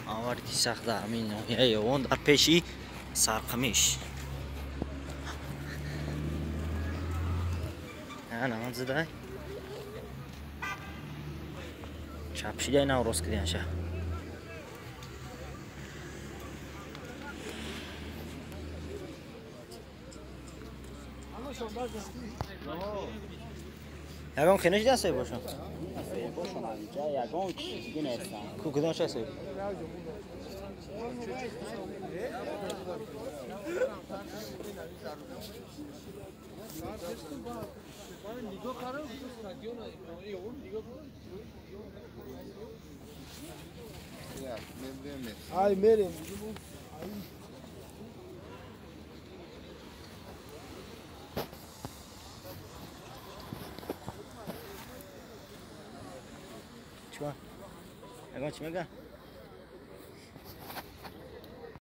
Аварди сахт дар ҳамин ноҳияи Ёвон дар пеши Сарқамиш. Ана зидай. Чапшидай нав рост кидианша. Ягон хинаш дастай бошам? Ягон чизи нестам. Ку кудом шасай? Ай мерем. Чикор? Ягон чӣ мега?